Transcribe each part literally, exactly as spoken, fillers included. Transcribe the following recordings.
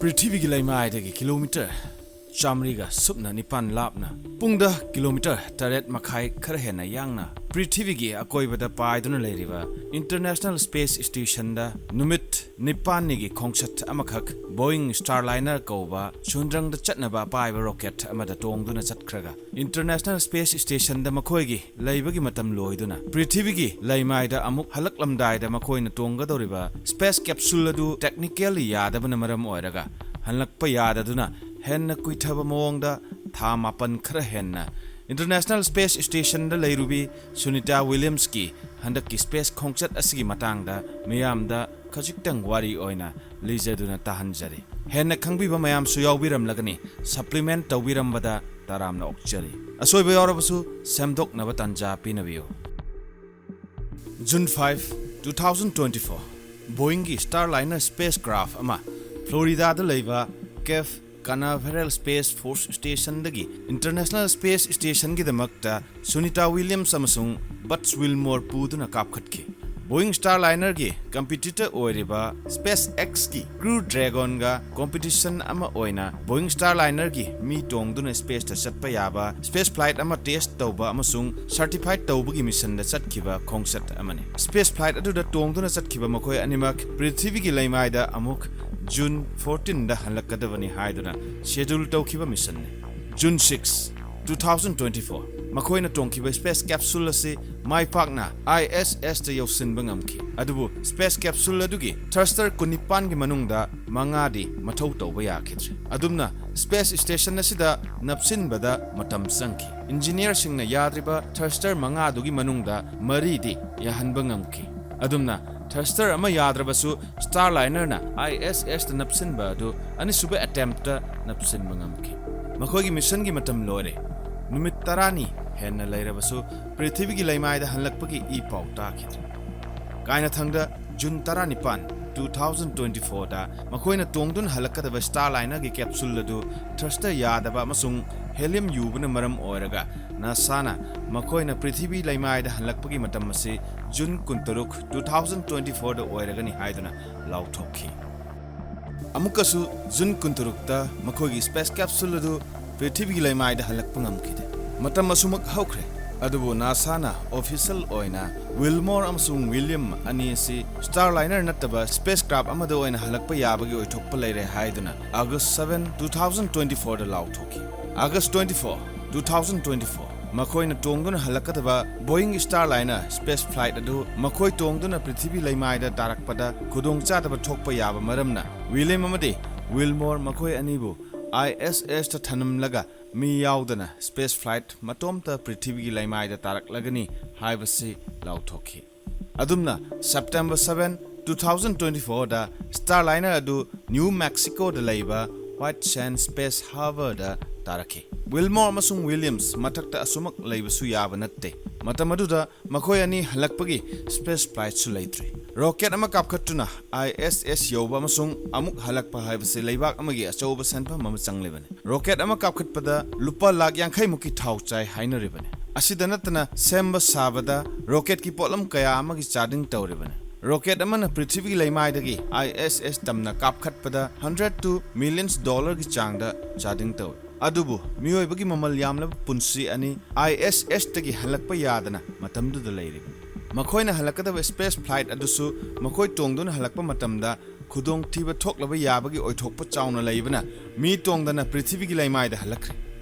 ꯄ꯭ꯔꯤꯊꯤꯕꯤꯒꯤ ꯂꯩꯃꯥꯏꯗꯒꯤ ꯀꯤꯂꯣꯃꯤꯇꯔ ꯆꯥꯃꯔꯤꯒ ꯁꯨꯞꯅ ꯅꯤꯄꯥꯟ ꯂꯥꯞꯅ, ꯄꯨꯡꯗ ꯀꯤꯂꯣꯃꯤꯇꯔ ꯇꯔꯦꯠ ꯃꯈꯥꯏ ꯈꯔ ꯍꯦꯟꯅ ꯌꯥꯡꯅ, ꯄ꯭ꯔꯤꯊꯤꯕꯤꯒꯤ ꯑꯀꯣꯏꯕꯗ ꯄꯥꯏꯗꯨꯅ ꯂꯩꯔꯤꯕ International Space Stationꯗ ꯅꯨꯃꯤꯠ ꯅꯤꯄꯥꯟꯅꯤꯒꯤ ꯈꯣꯡꯆꯠ ꯑꯃꯈꯛ Boeing Starliner ꯀꯧꯕ ꯁꯨꯟꯗ꯭ꯔꯪꯗ ꯆꯠꯅꯕ ꯑꯄꯥꯏꯕ rocket ꯑꯃꯗ ꯇꯣꯡꯗꯨꯅ ꯆꯠꯈ꯭ꯔꯒ, International Space Stationꯗ ꯃꯈꯣꯏꯒꯤ ꯂꯩꯕꯒꯤ ꯃꯇꯝ ꯂꯣꯏꯗꯨꯅ, ꯄ꯭ꯔꯤꯊꯤꯕꯤꯒꯤ ꯂꯩꯃꯥꯏꯗ ꯑꯃꯨꯛ ꯍꯜꯂꯛꯂꯝꯗꯥꯏꯗ ꯃꯈꯣꯏꯅ ꯇꯣꯡꯒꯗꯧꯔꯤꯕ space capsule ꯑꯗꯨ technically ꯌꯥꯗꯕꯅ ꯃꯔꯝ ꯑꯣꯏꯔꯒ, ꯍꯜꯂꯛꯄ ꯌꯥꯗꯗꯨꯅ ꯍꯦꯟꯅ ꯀꯨꯏꯊꯕ ꯃꯑꯣꯡꯗ ꯊꯥ ꯃꯥꯄꯟ ꯈꯔ ꯍꯦꯟꯅ International Space Stationꯗ ꯂꯩꯔꯨꯕꯤ ꯁꯨꯅꯤꯇꯥ ꯋꯤꯂꯤꯌꯝꯁꯀꯤ ꯍꯟꯗꯛꯀꯤ space ꯈꯣꯡꯆꯠ ꯑꯁꯤꯒꯤ ꯃꯇꯥꯡꯗ ꯃꯤꯌꯥꯝꯗ ꯈꯖꯤꯛꯇꯪ ꯋꯥꯔꯤ ꯑꯣꯏꯅ ꯂꯤꯖꯗꯨꯅ ꯇꯥꯍꯟꯖꯔꯤ꯫ ꯍꯦꯟꯅ ꯈꯪꯕꯤꯕ ꯃꯌꯥꯝꯁꯨ ꯌꯥꯎꯕꯤꯔꯝꯂꯒꯅꯤ, supplement ꯇꯧꯕꯤꯔꯝꯕꯗ ꯇꯔꯥꯝꯅ ꯑꯣꯛꯆꯔꯤ꯫ ꯑꯁꯣꯏꯕ ꯌꯥꯎꯔꯕꯁꯨ ꯁꯦꯝꯗꯣꯛꯅꯕ ꯇꯥꯟꯖꯥ ꯄꯤꯅꯕꯤꯌꯨ꯫ June five, two thousand twenty-four, Boeingꯒꯤ Starliner spacecraft ꯑꯃ Floridada ꯂꯩꯕ Cape Canaveral Space Force Stationꯗꯒꯤ International Space Stationꯒꯤꯗꯃꯛꯇ ꯁꯨꯅꯤꯇꯥ ꯋꯤꯂꯤꯌꯝꯁ ꯑꯃꯁꯨꯡ ꯕꯠꯁ ꯋꯤꯜꯃꯣꯔ ꯄꯨꯗꯨꯅ ꯀꯥꯞꯈꯠꯈꯤ꯫ Boeing Starlinerꯒꯤ competitor ꯑꯣꯏꯔꯤꯕ SpaceXꯀꯤ Crew Dragonꯒ competition ꯑꯃ ꯑꯣꯏꯅ Boeing Starlinerꯒꯤ ꯃꯤ ꯇꯣꯡꯗꯨꯅ spaceꯇ ꯆꯠꯄ ꯌꯥꯕ space flight ꯑꯃ test ꯇꯧꯕ ꯑꯃꯁꯨꯡ certified ꯇꯧꯕꯒꯤ missionꯗ ꯆꯠꯈꯤꯕ ꯈꯣꯡꯆꯠ ꯑꯃꯅꯤ꯫ Space flight ꯑꯗꯨꯗ ꯇꯣꯡꯗꯨꯅ ꯆꯠꯈꯤꯕ ꯃꯈꯣꯏ ꯑꯅꯤꯃꯛ ꯄ꯭ꯔꯤꯊꯤꯕꯤꯒꯤ ꯂꯩꯃꯥꯏꯗ ꯑꯃꯨꯛ June fourteenꯗ ꯍꯜꯂꯛꯀꯗꯕꯅꯤ ꯍꯥꯏꯗꯨꯅ schedule ꯇꯧꯈꯤꯕ missionꯅꯤ꯫ June six, two thousand twenty-four, ꯃꯈꯣꯏꯅ ꯇꯣꯡꯈꯤꯕ space capsule ꯑꯁꯤ ꯃꯥꯏ ꯄꯥꯛꯅ ISSꯇ ꯌꯧꯁꯤꯟꯕ ꯉꯝꯈꯤ꯫ ꯑꯗꯨꯕꯨ space capsule ꯑꯗꯨꯒꯤ thruster ꯀꯨꯟꯅꯤꯄꯥꯟꯒꯤ ꯃꯅꯨꯡꯗ ꯃꯉꯥꯗꯤ ꯃꯊꯧ ꯇꯧꯕ ꯌꯥꯈꯤꯗ꯭ꯔꯦ꯫ ꯑꯗꯨꯝꯅ space station ꯑꯁꯤꯗ ꯅꯞꯁꯤꯟꯕꯗ ꯃꯇꯝ ꯆꯪꯈꯤ꯫ Engineerꯁꯤꯡꯅ ꯌꯥꯗ꯭ꯔꯤꯕ thruster ꯃꯉꯥꯗꯨꯒꯤ ꯃꯅꯨꯡꯗ ꯃꯔꯤꯗꯤ ꯌꯥꯍꯟꯕ ꯉꯝꯈꯤ꯫ ꯑꯗꯨꯝꯅ thruster ꯑꯃ ꯌꯥꯗ꯭ꯔꯕꯁꯨ Starlinerꯅ ISSꯇ ꯅꯞꯁꯤꯟꯕ ꯑꯗꯨ ꯑꯅꯤꯁꯨꯕ attemptꯇ ꯅꯞꯁꯤꯟꯕ ꯉꯝꯈꯤ꯫ ꯃꯈꯣꯏꯒꯤ missionꯒꯤ ꯃꯇꯝ ꯂꯣꯏꯔꯦ꯫ ꯅꯨꯃꯤꯠ ꯇꯔꯥꯅꯤ ꯍꯦꯟꯅ ꯂꯩꯔꯕꯁꯨ ꯄ꯭ꯔꯤꯊꯤꯕꯤꯒꯤ ꯂꯩꯃꯥꯏꯗ ꯍꯜꯂꯛꯄꯒꯤ ꯏ ꯄꯥꯎ ꯇꯥꯈꯤꯗ꯭ꯔꯦ꯫ ꯀꯥꯏꯅꯊꯪꯗ June ꯇꯔꯥꯅꯤꯄꯥꯟ, two thousand twenty-fourꯗ ꯃꯈꯣꯏꯅ ꯇꯣꯡꯗꯨꯅ ꯍꯜꯂꯛꯀꯗꯕ Starlinerꯒꯤ capsule ꯑꯗꯨ thruster ꯌꯥꯗꯕ ꯑꯃꯁꯨꯡ helium ꯌꯨꯕꯅ ꯃꯔꯝ ꯑꯣꯏꯔꯒ NASAꯅ ꯃꯈꯣꯏꯅ ꯄ꯭ꯔꯤꯊꯤꯕꯤ ꯂꯩꯃꯥꯏꯗ ꯍꯜꯂꯛꯄꯒꯤ ꯃꯇꯝ ꯑꯁꯤ June ꯀꯨꯟꯇꯔꯨꯛ, two thousand twenty-fourꯗ ꯑꯣꯏꯔꯒꯅꯤ ꯍꯥꯏꯗꯨꯅ ꯂꯥꯎꯊꯣꯛꯈꯤ꯫ ꯑꯃꯨꯛꯀꯁꯨ ꯖꯨꯟ ꯀꯨꯟꯇꯔꯨꯛꯇ ꯃꯈꯣꯏꯒꯤ space capsule ꯑꯗꯨ ꯄ꯭ꯔꯤꯊꯤꯕꯤꯒꯤ ꯂꯩꯃꯥꯏꯗ ꯍꯜꯂꯛꯄ ꯉꯝꯈꯤꯗꯦ꯫ ꯃꯇꯝ ꯑꯁꯨꯃꯛ ꯍꯧꯈ꯭ꯔꯦ, ꯑꯗꯨꯕꯨ ꯅꯥꯁꯥꯅ official ꯑꯣꯏꯅ ꯋꯤꯜꯃꯣꯔ ꯑꯃꯁꯨꯡ ꯋꯤꯂꯤꯌꯝ ꯑꯅꯤ ꯑꯁꯤ Starliner ꯅꯠꯇꯕ spacecraft ꯑꯃꯗ ꯑꯣꯏꯅ ꯍꯜꯂꯛꯄ ꯌꯥꯕꯒꯤ ꯑꯣꯏꯊꯣꯛꯄ ꯂꯩꯔꯦ ꯍꯥꯏꯗꯨꯅ August seven, two thousand twenty-four ꯗ ꯂꯥꯎꯊꯣꯛꯈꯤ꯫ August twenty-four, two thousand twenty-four, ꯃꯈꯣꯏꯅ ꯇꯣꯡꯗꯨꯅ ꯍꯜꯂꯛꯀꯗꯕ Boeing Starliner space flight ꯑꯗꯨ ꯃꯈꯣꯏ ꯇꯣꯡꯗꯨꯅ ꯄ꯭ꯔꯤꯊꯤꯕꯤ ꯂꯩꯃꯥꯏꯗ ꯇꯥꯔꯛꯄꯗ ꯈꯨꯗꯣꯡꯆꯥꯗꯕ ꯊꯣꯛꯄ ꯌꯥꯕ ꯃꯔꯝꯅ ꯋꯤꯂꯤꯌꯝ ꯑꯃꯗꯤ ꯋꯤꯜꯃꯣꯔ ꯃꯈꯣꯏ ꯑꯅꯤꯕꯨ I S S ꯇ ꯊꯅꯝꯂꯒ ꯃꯤ ꯌꯥꯎꯗꯅ space flight ꯃꯇꯣꯝꯇ ꯄ꯭ꯔꯤꯊꯤꯕꯤꯒꯤ ꯂꯩꯃꯥꯏꯗ ꯇꯥꯔꯛꯂꯒꯅꯤ ꯍꯥꯏꯕꯁꯤ ꯂꯥꯎꯊꯣꯛꯈꯤ꯫ ꯑꯗꯨꯝꯅ September seven, two thousand twenty-four ꯗ Starliner ꯑꯗꯨ New Mexico ꯗ ꯂꯩꯕ White Sands Space Harbor ꯗ ꯇꯥꯔꯛꯈꯤ꯫ ꯋꯤꯜꯃꯣꯔ ꯑꯃꯁꯨꯡ ꯋꯤꯂꯤꯌꯝꯁ ꯃꯊꯛꯇ ꯑꯁꯨꯃꯛ ꯂꯩꯕꯁꯨ ꯌꯥꯕ ꯅꯠꯇꯦ꯫ ꯃꯇꯝ ꯑꯗꯨꯗ ꯃꯈꯣꯏ ꯑꯅꯤ ꯍꯜꯂꯛꯄꯒꯤ space flight ꯁꯨ ꯂꯩꯇ꯭ꯔꯤ꯫ Rocket ꯑꯃ ꯀꯥꯞꯈꯠꯇꯨꯅ I S S ꯌꯧꯕ ꯑꯃꯁꯨꯡ ꯑꯃꯨꯛ ꯍꯜꯂꯛꯄ ꯍꯥꯏꯕꯁꯤ ꯂꯩꯕꯥꯛ ꯑꯃꯒꯤ ꯑꯆꯧꯕ ꯁꯦꯟꯐꯝ ꯑꯃ ꯆꯪꯂꯤꯕꯅꯤ꯫ Rocket ꯑꯃ ꯀꯥꯞꯈꯠꯄꯗ ꯂꯨꯄꯥ ꯂꯥꯈ ꯌꯥꯡꯈꯩ ꯃꯨꯛꯀꯤ ꯊꯥꯎ ꯆꯥꯏ ꯍꯥꯏꯅꯔꯤꯕꯅꯤ꯫ ꯑꯁꯤꯗ ꯅꯠꯇꯅ ꯁꯦꯝꯕ ꯁꯥꯕꯗ rocket ꯀꯤ ꯄꯣꯠꯂꯝ ꯀꯌꯥ ꯑꯃꯒꯤ charging ꯇꯧꯔꯤꯕꯅꯤ꯫ Rocket ꯑꯃꯅ ꯄ꯭ꯔꯤꯊꯤꯕꯤꯒꯤ ꯂꯩꯃꯥꯏꯗꯒꯤ I S S ꯇꯝꯅ ꯀꯥꯞꯈꯠꯄꯗ hundred to millions dollar ꯒꯤ ꯆꯥꯡꯗ charging ꯇꯧꯏ꯫ ꯑꯗꯨꯕꯨ ꯃꯤꯑꯣꯏꯕꯒꯤ ꯃꯃꯜ ꯌꯥꯝꯂꯕ ꯄꯨꯟꯁꯤ ꯑꯅꯤ I S S ꯇꯒꯤ ꯍꯜꯂꯛꯄ ꯌꯥꯗꯅ ꯃꯇꯝꯗꯨꯗ ꯂꯩꯔꯤꯕꯅꯤ꯫ ꯃꯈꯣꯏꯅ ꯍꯜꯂꯛꯀꯗꯕ space flight ꯑꯗꯨꯁꯨ ꯃꯈꯣꯏ ꯇꯣꯡꯗꯨꯅ ꯍꯜꯂꯛꯄ ꯃꯇꯝꯗ ꯈꯨꯗꯣꯡꯊꯤꯕ ꯊꯣꯛꯂꯕ ꯌꯥꯕꯒꯤ ꯑꯣꯏꯊꯣꯛꯄ ꯆꯥꯎꯅ ꯂꯩꯕꯅ ꯃꯤ ꯇꯣꯡꯗꯅ ꯄ꯭ꯔꯤꯊꯤꯕꯤꯒꯤ ꯂꯩꯃꯥꯏꯗ ꯍꯜꯂꯛꯈ꯭ꯔꯦ꯫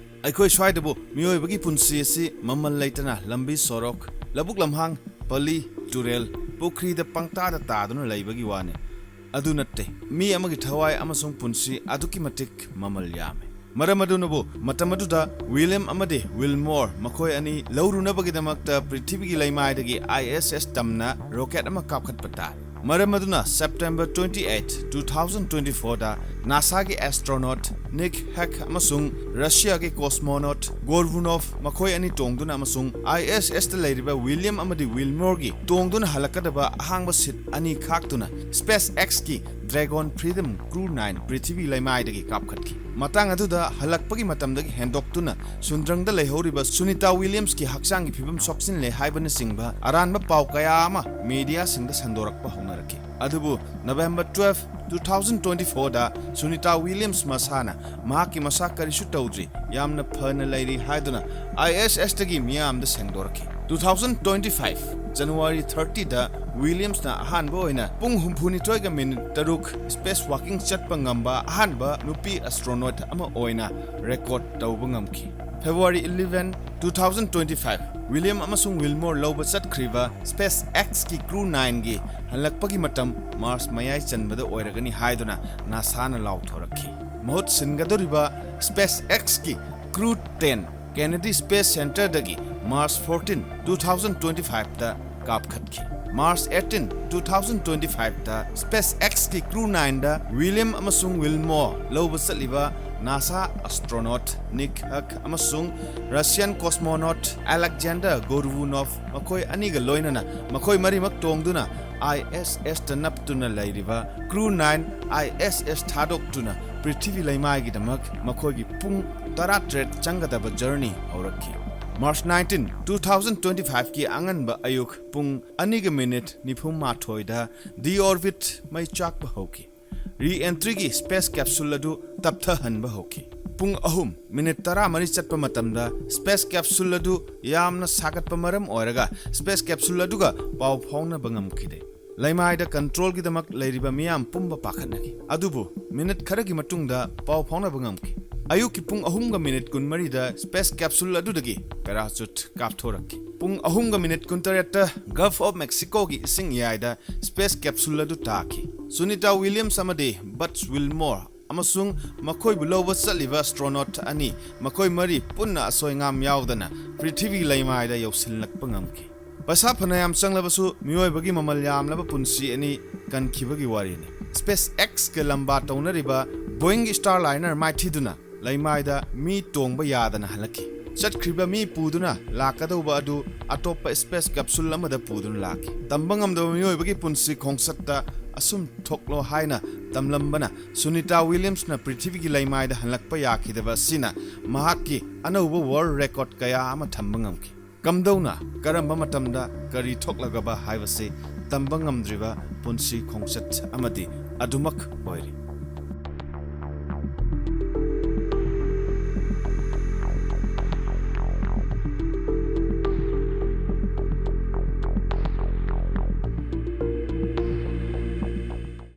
ꯑꯩꯈꯣꯏ ꯁ꯭ꯋꯥꯏꯗꯕꯨ ꯃꯤꯑꯣꯏꯕꯒꯤ ꯄꯨꯟꯁꯤ ꯑꯁꯤ ꯃꯃꯜ ꯂꯩꯇꯅ ꯂꯝꯕꯤ ꯁꯣꯔꯣꯛ, ꯂꯧꯕꯨꯛ ꯂꯝꯍꯥꯡ, ꯄꯜꯂꯤ, ꯇꯨꯔꯦꯜ, ꯄꯨꯈ꯭ꯔꯤꯗ ꯄꯪꯇꯥꯗ ꯇꯥꯗꯨꯅ ꯂꯩꯕꯒꯤ ꯋꯥꯅꯤ꯫ ꯑꯗꯨ ꯅꯠꯇꯦ, ꯃꯤ ꯑꯃꯒꯤ ꯊꯋꯥꯏ ꯑꯃꯁꯨꯡ ꯄꯨꯟꯁꯤ ꯑꯗꯨꯛꯀꯤ ꯃꯇꯤꯛ ꯃꯃꯜ ꯌꯥꯝꯃꯤ꯫ ꯃꯔꯝ ꯑꯗꯨꯅꯕꯨ ꯃꯇꯝ ꯑꯗꯨꯗ ꯋꯤꯂꯤꯌꯝ ꯑꯃꯗꯤ ꯋꯤꯜꯃꯣꯔ ꯃꯈꯣꯏ ꯑꯅꯤ ꯂꯧꯔꯨꯅꯕꯒꯤꯗꯃꯛꯇ ꯄ꯭ꯔꯤꯊꯤꯕꯤꯒꯤ ꯂꯩꯃꯥꯏꯗꯒꯤ I S S ꯇꯝꯅ rocket ꯑꯃ ꯀꯥꯞꯈꯠꯄ ꯇꯥꯔꯦ꯫ ꯃꯔꯝ ꯑꯗꯨꯅ September twenty-eight, two thousand twenty-four ꯗ ꯅꯥꯁꯥꯒꯤ astronaut Nick Hague ꯑꯃꯁꯨꯡ ꯔꯁꯤꯌꯥꯒꯤ cosmonaut Gorbunov ꯃꯈꯣꯏ ꯑꯅꯤ ꯇꯣꯡꯗꯨꯅ ꯑꯃꯁꯨꯡ I S S ꯇ ꯂꯩꯔꯤꯕ ꯋꯤꯂꯤꯌꯝ ꯑꯃꯗꯤ ꯋꯤꯜꯃꯣꯔꯒꯤ ꯇꯣꯡꯗꯨꯅ ꯍꯜꯂꯛꯀꯗꯕ ꯑꯍꯥꯡꯕ seat ꯑꯅꯤ ꯈꯥꯛꯇꯨꯅ SpaceX ꯀꯤ Dragon Freedom Crew nine ꯄ꯭ꯔꯤꯊꯤꯕꯤ ꯂꯩꯃꯥꯏꯗꯒꯤ ꯀꯥꯞꯈꯠꯈꯤ꯫ ꯃꯇꯥꯡ ꯑꯗꯨꯗ ꯍꯜꯂꯛꯄꯒꯤ ꯃꯇꯝꯗꯒꯤ ꯍꯦꯟꯗꯣꯛꯇꯨꯅ ꯁꯨꯟꯗ꯭ꯔꯪꯗ ꯂꯩꯍꯧꯔꯤꯕ ꯁꯨꯅꯤꯇꯥ ꯋꯤꯂꯤꯌꯝꯁꯀꯤ ꯍꯛꯆꯥꯡꯒꯤ ꯐꯤꯕꯝ ꯁꯣꯛꯆꯤꯜꯂꯦ ꯍꯥꯏꯕꯅꯆꯤꯡꯕ ꯑꯔꯥꯟꯕ ꯄꯥꯎ ꯀꯌꯥ ꯑꯃ ꯃꯤꯗꯤꯌꯥꯁꯤꯡꯗ ꯁꯟꯗꯣꯔꯛꯄ ꯍꯧꯅꯔꯛꯈꯤ꯫ ꯑꯗꯨꯕꯨ November twelve, two thousand twenty-four ꯗ ꯁꯨꯅꯤꯇꯥ ꯋꯤꯂꯤꯌꯝꯁ ꯃꯁꯥꯅ ꯃꯍꯥꯛꯀꯤ ꯃꯁꯥ ꯀꯔꯤꯁꯨ ꯇꯧꯗ꯭ꯔꯤ, ꯌꯥꯝꯅ ꯐꯅ ꯂꯩꯔꯤ ꯍꯥꯏꯗꯨꯅ I S S ꯇꯒꯤ ꯃꯤꯌꯥꯝꯗ ꯁꯦꯡꯗꯣꯔꯛꯈꯤ꯫ Two thousand twenty-five January thirty ꯗ ꯋꯤꯂꯤꯌꯝꯁꯅ ꯑꯍꯥꯟꯕ ꯑꯣꯏꯅ ꯄꯨꯡ ꯍꯨꯝꯐꯨꯅꯤꯊꯣꯏꯒ ꯃꯤꯅꯤꯠ ꯇꯔꯨꯛ space walking ꯆꯠꯄ ꯉꯝꯕ ꯑꯍꯥꯟꯕ ꯅꯨꯄꯤ astronaut ꯑꯃ ꯑꯣꯏꯅ record ꯇꯧꯕ ꯉꯝꯈꯤ꯫ February eleven, two thousand twenty-five, William ꯑꯃꯁꯨꯡ ꯋꯤꯜꯃꯣꯔ ꯂꯧꯕ ꯆꯠꯈ꯭ꯔꯤꯕ SpaceX ꯀꯤ Crew nine ꯒꯤ ꯍꯜꯂꯛꯄꯒꯤ ꯃꯇꯝ March ꯃꯌꯥꯏ ꯆꯟꯕꯗ ꯑꯣꯏꯔꯒꯅꯤ ꯍꯥꯏꯗꯨꯅ ꯅꯥꯁꯥꯅ ꯂꯥꯎꯊꯣꯔꯛꯈꯤ꯫ ꯃꯍꯨꯠ ꯁꯤꯟꯒꯗꯧꯔꯤꯕ SpaceX ꯀꯤ Crew ten Kennedy Space Center ꯗꯒꯤ March fourteen, two thousand twenty-five ꯗ ꯀꯥꯞꯈꯠꯈꯤ꯫ March eighteen, two thousand twenty-five ꯗ SpaceX ꯀꯤ Crew nine ꯗ ꯋꯤꯂꯤꯌꯝ ꯑꯃꯁꯨꯡ ꯋꯤꯜꯃꯣꯔ ꯂꯧꯕ ꯆꯠꯂꯤꯕ NASA astronaut Nick Hague ꯑꯃꯁꯨꯡ Russian cosmonaut Alexander Goruvanov, ꯃꯈꯣꯏ ꯑꯅꯤꯒ ꯂꯣꯏꯅꯅ ꯃꯈꯣꯏ ꯃꯔꯤꯃꯛ ꯇꯣꯡꯗꯨꯅ I S S ꯇ ꯅꯞꯇꯨꯅ ꯂꯩꯔꯤꯕ Crew nine I S S ꯊꯥꯗꯣꯛꯇꯨꯅ ꯄ꯭ꯔꯤꯊꯤꯕꯤ ꯂꯩꯃꯥꯏꯒꯤꯗꯃꯛ ꯃꯈꯣꯏꯒꯤ ꯄꯨꯡ ꯇꯔꯥꯇꯔꯦꯠ ꯆꯪꯒꯗꯕ journey ꯍꯧꯔꯛꯈꯤ꯫ March nineteen, two thousand twenty-five ꯀꯤ ꯑꯉꯟꯕ ꯑꯌꯨꯛ ꯄꯨꯡ ꯑꯅꯤꯒ ꯃꯤꯅꯤꯠ ꯅꯤꯐꯨ ꯃꯥꯊꯣꯏꯗ deorbit ꯃꯩ ꯆꯥꯛꯄ ꯍꯧꯈꯤ꯫ Re-entry ꯒꯤ space capsule ꯑꯗꯨ ꯇꯞꯊꯍꯟꯕ ꯍꯧꯈꯤ꯫ ꯄꯨꯡ ꯑꯍꯨꯝ ꯃꯤꯅꯤꯠ ꯇꯔꯥꯃꯔꯤ ꯆꯠꯄ ꯃꯇꯝꯗ space capsule ꯑꯗꯨ ꯌꯥꯝꯅ ꯁꯥꯒꯠꯄ ꯃꯔꯝ ꯑꯣꯏꯔꯒ space capsule ꯑꯗꯨꯒ ꯄꯥꯎ ꯐꯥꯎꯅꯕ ꯉꯝꯈꯤꯗꯦ꯫ ꯂꯩꯃꯥꯏꯗ control ꯒꯤꯗꯃꯛ ꯂꯩꯔꯤꯕ ꯃꯤꯌꯥꯝ ꯄꯨꯝꯕ ꯄꯥꯈꯠꯅꯈꯤ꯫ ꯑꯗꯨꯕꯨ ꯃꯤꯅꯤꯠ ꯈꯔꯒꯤ ꯃꯇꯨꯡꯗ ꯄꯥꯎ ꯐꯥꯎꯅꯕ ꯉꯝꯈꯤ꯫ ꯑꯌꯨꯛꯀꯤ ꯄꯨꯡ ꯑꯍꯨꯝꯒ ꯃꯤꯅꯤꯠ ꯀꯨꯟꯃꯔꯤꯗ space capsule ꯑꯗꯨꯗꯒꯤ parachute ꯀꯥꯞꯊꯣꯔꯛꯈꯤ꯫ ꯄꯨꯡ ꯑꯍꯨꯝꯒ ꯃꯤꯅꯤꯠ ꯀꯨꯟꯇꯔꯦꯠꯇ Gulf of Mexico ꯒꯤ ꯏꯁꯤꯡ ꯏꯌꯥꯏꯗ space capsule ꯑꯗꯨ ꯇꯥꯈꯤ꯫ ꯁꯨꯅꯤꯇꯥ ꯋꯤꯂꯤꯌꯝꯁ ꯑꯃꯗꯤ Buzz ꯋꯤꯜꯃꯣꯔ ꯑꯃꯁꯨꯡ ꯃꯈꯣꯏꯕꯨ ꯂꯧꯕ ꯆꯠꯂꯤꯕ astronaut ꯑꯅꯤ, ꯃꯈꯣꯏ ꯃꯔꯤ ꯄꯨꯟꯅ ꯑꯁꯣꯏ ꯑꯉꯥꯝ ꯌꯥꯎꯗꯅ ꯄ꯭ꯔꯤꯊꯤꯕꯤ ꯂꯩꯃꯥꯏꯗ ꯌꯧꯁꯤꯜꯂꯛꯄ ꯉꯝꯈꯤ꯫ ꯄꯩꯁꯥ ꯐꯅꯌꯥꯝ ꯆꯪꯂꯕꯁꯨ ꯃꯤꯑꯣꯏꯕꯒꯤ ꯃꯃꯜ ꯌꯥꯝꯂꯕ ꯄꯨꯟꯁꯤ ꯑꯅꯤ ꯀꯟꯈꯤꯕꯒꯤ ꯋꯥꯔꯤꯅꯤ꯫ SpaceX ꯀ ꯂꯝꯕꯥ ꯇꯧꯅꯔꯤꯕ Boeing ꯒꯤ Starliner ꯃꯥꯏꯊꯤꯗꯨꯅ ꯂꯩꯃꯥꯏꯗ ꯃꯤ ꯇꯣꯡꯕ ꯌꯥꯗꯅ ꯍꯜꯂꯛꯈꯤ꯫ ꯆꯠꯈ꯭ꯔꯤꯕ ꯃꯤ ꯄꯨꯗꯨꯅ ꯂꯥꯛꯀꯗꯧꯕ ꯑꯗꯨ ꯑꯇꯣꯞꯄ space capsule ꯑꯃꯗ ꯄꯨꯗꯨꯅ ꯂꯥꯛꯈꯤ꯫ ꯇꯝꯕ ꯉꯝꯗꯕ ꯃꯤꯑꯣꯏꯕꯒꯤ ꯄꯨꯟꯁꯤ ꯈꯣꯡꯆꯠꯇ ꯑꯁꯨꯝ ꯊꯣꯛꯂꯣ ꯍꯥꯏꯅ ꯇꯝꯂꯝꯕꯅ ꯁꯨꯅꯤꯇꯥ ꯋꯤꯂꯤꯌꯝꯁꯅ ꯄ꯭ꯔꯤꯊꯤꯕꯤꯒꯤ ꯂꯩꯃꯥꯏꯗ ꯍꯜꯂꯛꯄ ꯌꯥꯈꯤꯗꯕ ꯑꯁꯤꯅ ꯃꯍꯥꯛꯀꯤ ꯑꯅꯧꯕ ꯋꯥꯔꯜꯗ ꯔꯦꯀꯣꯔꯗ ꯀꯌꯥ ꯑꯃ ꯊꯝꯕ ꯉꯝꯈꯤ꯫ ꯀꯝꯗꯧꯅ, ꯀꯔꯝꯕ ꯃꯇꯝꯗ ꯀꯔꯤ ꯊꯣꯛꯂꯒꯕ ꯍꯥꯏꯕꯁꯤ ꯇꯝꯕ ꯉꯝꯗ꯭ꯔꯤꯕ ꯄꯨꯟꯁꯤ ꯈꯣꯡꯆꯠ ꯑꯃꯗꯤ ꯑꯗꯨꯃꯛ ꯑꯣꯏꯔꯤ꯫